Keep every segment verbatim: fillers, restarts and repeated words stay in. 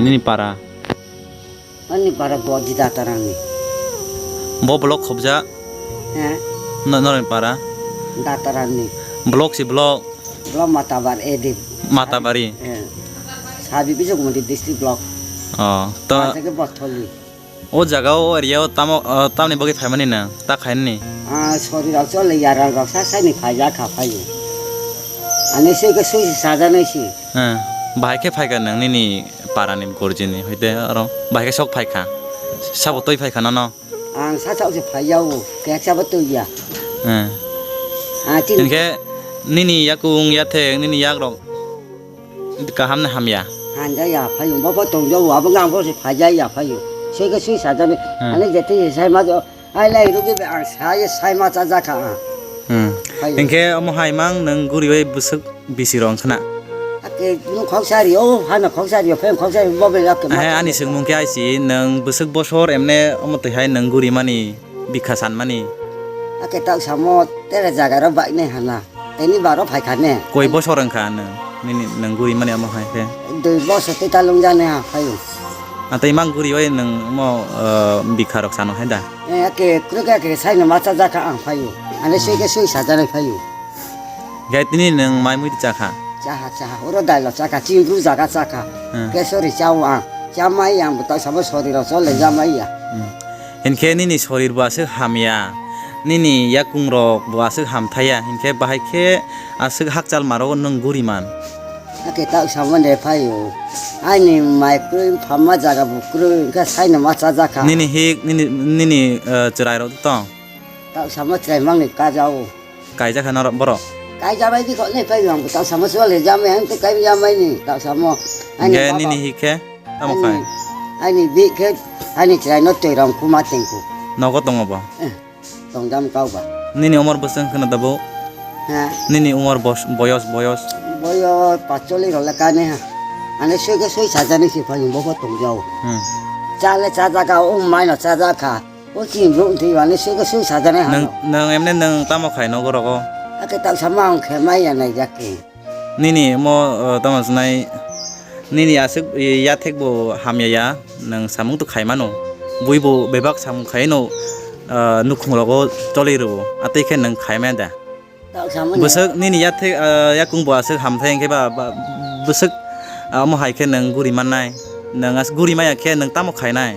Nini para? Ani para bo di Datarani. Bo block khobja? He? No, noroni para? Datarani. Block si block? Block Matabar A D. Matabari? He. Sabi Biswamodi district block. Oh, to. Asake Botholi. O jaga o area o tamo, ah, tamni bagwi phaimani nang? Ta khainani? Ah, sori rok chole yarang rok sa saini phaijak kha phaio. Ani sui ke sui sajanai si. Eh, bahai khe phaikha nang nini para ni gorjini hoite aro bahai khe sok phaikha. Sabo twi phaikha nono? Ang sa sok se phaiya o, keksa bo twi ya. Eh. Ah, tin. Hinkhe nini yakung yathek nini yak rok kaham na hamya? Hamya ya phaio, bo bo tong jago, abo ngang bo se phaiya ya phaio. Sui ke sui sajani. Hmm. Ani jete se sai ma jo, ai lai rugi be ang sai, sai ma cha ja kha. Hmm. Phaio. Hinkhe omo hai mang nang guriwi bwswk bisi rong khna. Ake nu khok sari o, hana khok sari o, phem khok sari bo be ake ma. He, ani swngmung khe aisi, nang bwswk bosor emne omo twi hai nang guri mani, bikha san mani. Ake tak samo tere jaga ro bai nai hana. Teni baro phaikha ne? Koi bosor wngkha nwng, nini, nwng guri mani omo hai khe? Dui bosor tei talung jani ha phaio. Ah, tei mang guri oi nwng omo, eh, bikha rok sano hai da? Eh, ake, kuro ke, ake, saino ma cha jakha ang phaio. Ane sui ke sui sajanai phaio. Gai tini nwng mai mui cha kha? Chaha, chaha. Oro dailo chakha, chini bru jaga chakha. Hmm. Kesori chao ang. Chamai ang bo tak samo sori rok chole jamai ya. Hmm. Hinkhe nini sorir bo aswk hamya, nini yakung rok bo aswk hamthaya, hinkhe bahai khe aswk hakchal maro nwng guri man. Ake tak samo de phaio. Ani mai kwrwi phamma jaga bo kwrwi, hinkhe saino ma cha jakha. Nini hik, nini, nini, eh, chwrai rok tong? Tak samo chwrai mangni kajao. Kaijak kha norok borok? Kaijak bai bikok ni pai bang, tak samo sole jamai ang te kai jamai ni, tak samo. Ani hinkhe baba. Nini hik khe tamo khai? Ani, ani bik khe ani chwrai no twi rong kuma tengku. Nogo tongo bo? Eh, tong jam kau ba. Nini umor bwswk wngkha na tabuk? Ha? Nini umor bos-, boyos, boyos? Boyos pacholi rok le kani ha. Ani sui khe sui sajani si phai bo bo tong jao. Hmm. Cha le cha jakha, um mai no cha jakha. O chini brouh twi mani sui khe sui sajaknai hano. Nwng, nwng emne nwng tamo khai nogo rogo? Ake tak sama ang khe mai ya nai jak khe. Nini mo, o, tamo swnai, nini aswk, e, yathek bo hamya ya, nwng samung to khai mano. Bui bo bebak samung khai no, o, nukhung rogo choli rwo. Atwi khe nwng khai maya da? Tak samani. Bwswk nini yathek, ah, yakung bo aswk hamthai hwnkhe ba, ba, bwswk, ah, omo hai khe nwng guri mannai. Nwng as guri maya khe nwng tamo khainai?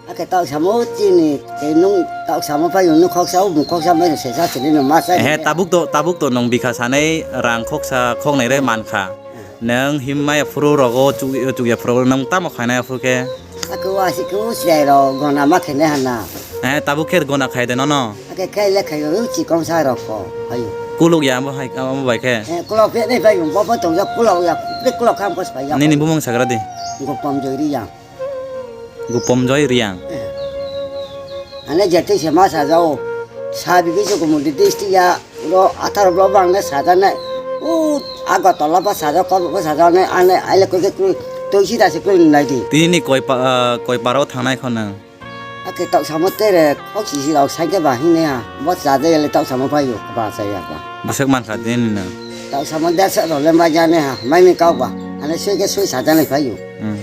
Ake tak samo chini, tei nwng tak samo pai nwng khoksa, o bung khoksa mai se sa sini no ma sai. He, tabuk to, tabuk to nwng bikha sanai rang khoksa khoknai re mankha. Nwng him maya phuru rogo chuk-, chukya phuru nwng tamo khainai aphuru khe? Ake wa si khe usle ro gona ma khene hana. Eh, tabuk khe gona khai de nono. Ake khe le khayo, u chikon sa rok ko, hayo. Kuluk ya amo hai, amo bai khe? Eh, kulok phe nei bai, bo bo tong jak kulok ya, phe kulok kham kos pai ya. Nini bumung sagra di? Gopom Joy Riang. Gopom Joy Riang. Eh. Ane jete se ma sa jao, sa bi ke se ko mo de district ya, ro atharo blo bang ne sa da ne. U Agartala ba sa jao, ko ba sa jao ne, ane, ale ko ke ku, to si da se ko nai di. Tini koi pa, ah, koi paro thangnai khon nang? Ake tak samo tere khok sisi rok sai khe ba hing ya. Bo cha de le tak samo phaio ba cha ya ba. Bwswk man kha din no. Tak samo dersa rok le ma jane ha. Mai ni kau ba. Ane sui ke sui sa jane phaio. Hmm.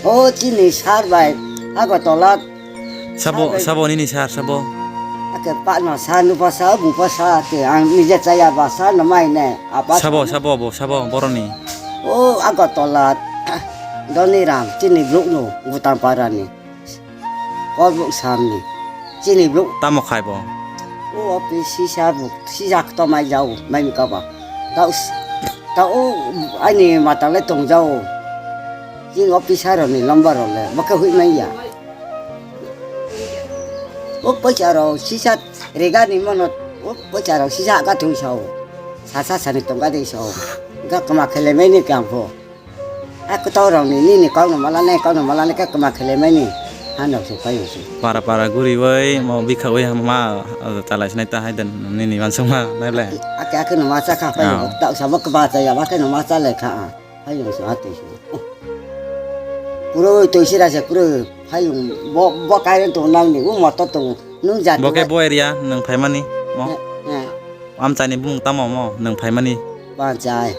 O chini sar bai. Agartala. Sabo, sabo nini sar, sabo. Ake pa no sa nu pa sa bu pa sa ke ang nije cha ya ba sa no mai ne. Apa sabo, sabo bo, sabo boroni. O Agartala. Doniram, chini brouh no, Bhutan Parani. Korbuk Samni, chini brouh. Tamo khai bo? O office sisa buk, sisa to mai jao, mai mi kaba. Tao, tao ani mata le tong jao. Chini officer ni number le, baka hui mai ya. O poisa ro sisa rega ni mono, o poisa ro sisa ka thung sao. Sasa sani tong ka de sao. Ga kama khele mai ni kam pho. A kwtal rok ni nini kok no mala nai, kok no mala nai khe kwma khlai mai ni. Hano se payo se. Para para guri oi mo bikha oi ma, ah, chalai sinai ta hai den nini wansukma nai le. Ake ake no ma cha kha payo. Ah. Tak samo kwba cha ya ba khe no ma cha le kha. Payo se ati se. Kuro toi sira se kuro payo bo bo kai to nang ni u moto to nung jati. Bo khe bo area nang phaimani mo. Eh, eh. Amchaini bumung tamo mo nwng phaimani? Amchai.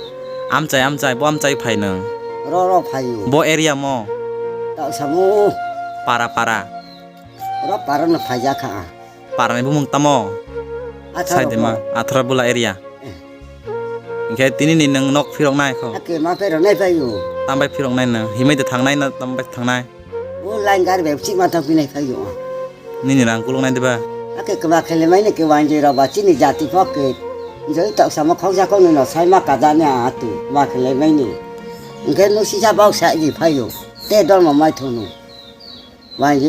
Amchai, amchai, bo amchai phai nwng? Oro phaio. Bo area mo? Taksamo. Para, para. Oro para no phaijak kha. Para ni bumung tamo? Atharo Saidima, ko. Atharo bula area. Eh. Hingke tini ni nwng nok phirok nai kho? Ake ma phirok nai phaio. Tambai phirok nai nwng? Himai de thangnai na tambai thangnai? O line gari bai chik ma thang pinai phaio. Nini rang kuluk nai diba? Ake kwma khele mai ni ke wanjui rok ba chini jati phok ke. Joi tok samo khokja kok ni no sai ma kaja ni a atu kwma khele mai ni. Hingke no sisa bok sa ji phaio. Te dormo mai thunu. Wanjui